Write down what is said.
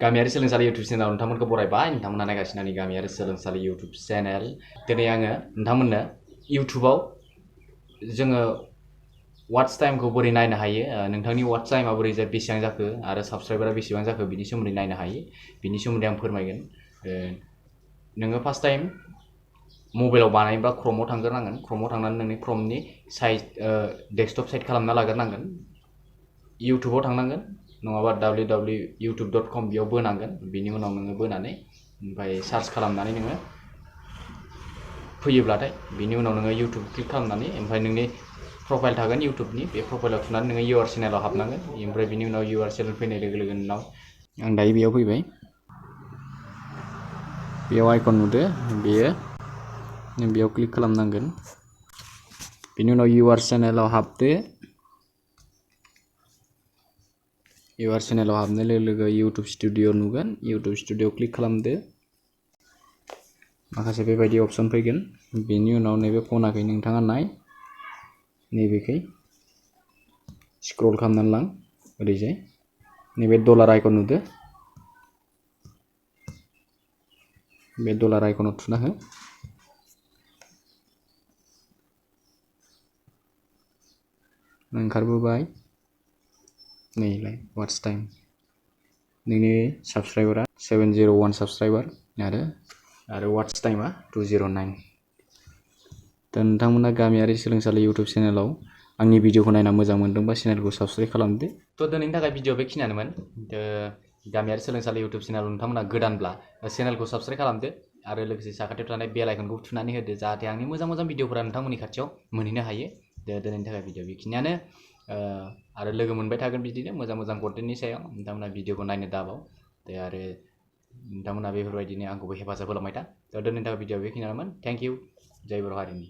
गामियारि सोलोंसालि YouTube चेनेलाव नोंथांमोनखौ बरायबाय नोंथांमोना नायगासिनो आंनि गामियारि सोलोंसालि YouTube चेनेल दिनै आङो नोंथांमोननो YouTubeआव जोङो वाच टाइमखौ बोरै नायनो हायो नोंथांनि वाच टाइमा बोरै बेसेबां जाखो आरो साबस्क्राइबारा बेसेबां जाखो बिनि सोमोन्दै नायनो हायो बिनि सोमोन्दै आं फोरमायगोन नोङो फार्स्ट टाइम मबाइलाव बानायबा क्रोमआव थांग्रोनांगोन क्रोमआव थांनानै नोंनि क्रोमनि साइट डेस्कटप साइट खालामना लाग्रोनांगोन YouTubeआव थांनांगोन नङाबा www.youtube.com बेयाव बोनांगोन बिनि उनाव नोङो बोनानै ओमफ्राय सार्च खालामनानै नोङो फैयोब्लाथाय बिनि उनाव नोङो YouTube क्लिक खालामनानै ओमफ्राय नोंनि प्रफाइल थागोन YouTubeनि बे प्रफाइलाव थुनानै नोङो UR चेनेलाव हाबनांगोन ओमफ्राय बिनि उनाव UR चेनेल फैनाय लोगो लोगो नोंनाव आं दायो बेयाव फैबाय बेयाव आइकन नुदो बेयो बेयाव क्लिक खालामनांगोन बिनि उनाव UR चेनेलाव हाबदो UR चेनेलाव हाबनाय लोगो लोगो YouTube स्टुडिअ नुगोन YouTube स्टुडिअ क्लिक खालामदो माखासे बेबायदि अपसन फैगोन बेनि उनाव नैबे खनाखै नोंथाङा नाय नैबेखै स्क्रल खालामनानै लां ओरैजाय नैबे डलार आइकन नुदो बे डलार आइकनाव थुना हो ओंखारबोबाय नैलाय वाच टाइम नोंनि साबस्क्राइबारा 701 साबस्क्राइबार आरो वाच टाइमा 209 दा नोंथांमोना गामियारि सोलोंसालि YouTube चेनेलाव आंनि भिडिअखौ नायना मोजां मोनदोंबा चेनेलखौ साबस्क्राइब खालामदो थ' दिनैनि थाखाय भिडिअ बेखिनियानोमोन गामियारि सोलोंसालि YouTube चेनेलाव नोंथांमोना गोदानब्ला चेनेलखौ साबस्क्राइब खालामदो आरो लोगोसे साखाथियाव थानाय बेल आइकनखौ थुनानै होदो जाहाथे आंनि मोजां मोजां भिडिअफोरा नोंथांमोननि खाथियाव मोनहैनो हायो दिनैनि थाखाय भिडिअ बेखिनियानो आरो लोगो मोनबाय थागोन बिदिनो मोजां मोजां कन्टेन्टनि सायाव नोंथांमोना भिडिअखौ नायनो दाबाव आरो नोंथांमोना बेफोरबायदिनो आंखौबो हेफाजाब होलांबाय था दिनैनि थाखाय भिडिअ बेखिनियानोमोन थेंक इउ जय बर' हारिनि